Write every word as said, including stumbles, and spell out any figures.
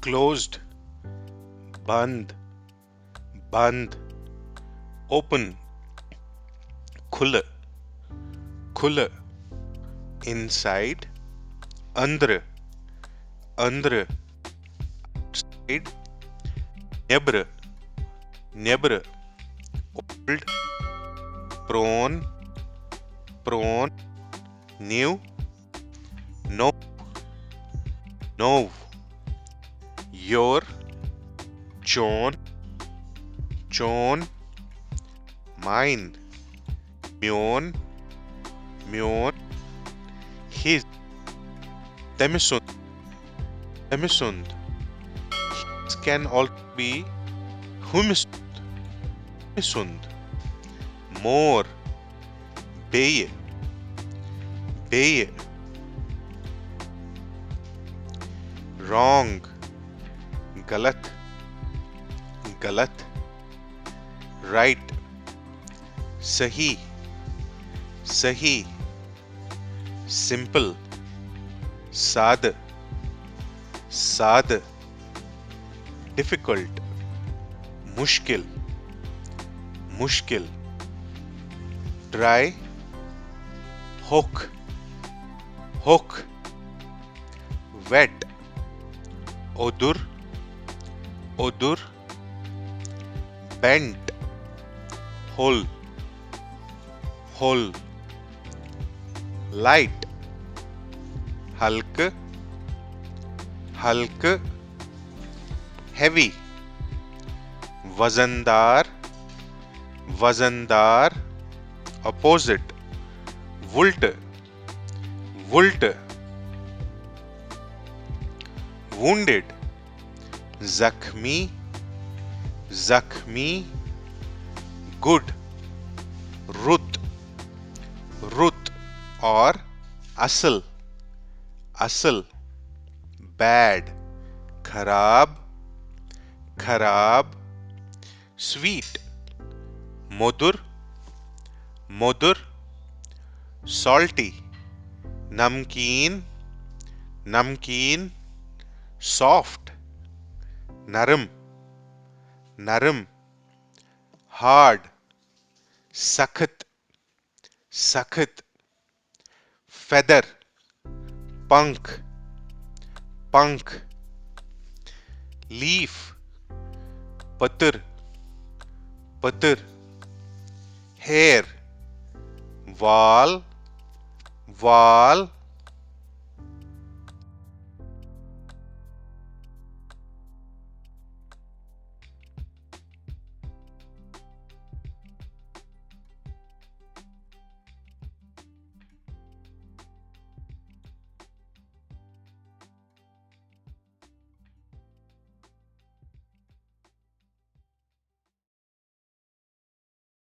closed, بنٛد، بنٛد، open، کھُلہٕ، کھُلہٕ، inside، أنٛدرٕ، أنٛدرٕ، outside، نیٚبرٕ، نیٚبرٕ، old، پرٛون، پرٛون، new، نوٚو، نوٚو، your، چون، چون، mine، میون، میون، his، تٔمۍ سُنٛد، تٔمۍ سُنٛد، his can also be، ہُمہِ سُنٛد، ہُمہِ سُنٛد، more، بیٚیہِ، بیٚیہِ، wrong، غلط، غلط، right، صحیح، صحیح، simple، سادٕ، سادٕ، difficult، مُشکِل، مُشکِل، dry، ہوٚکھ، ہوٚکھ، wet، اوٚدُر، اوٚدُر، bent، ہوٚل، ہوٚل، light، ہلکہٕ، ہلکہٕ، heavy، وزن دار، وزن دار، opposite، وُلٹہٕ، وُلٹہٕ، wounded، زخمی، زخمی، good، رُت، رُت، or اصل، اصل، bad، خراب، خراب، sweet، موٚدُر، موٚدُر، salty، نمکیٖن، نمکیٖن، soft، نرم، نرم، hard، سخت، سخت، feather، پنکھ، پنکھ، leaf، پٔتٕر، پٔتٕر، hair، وال، وال،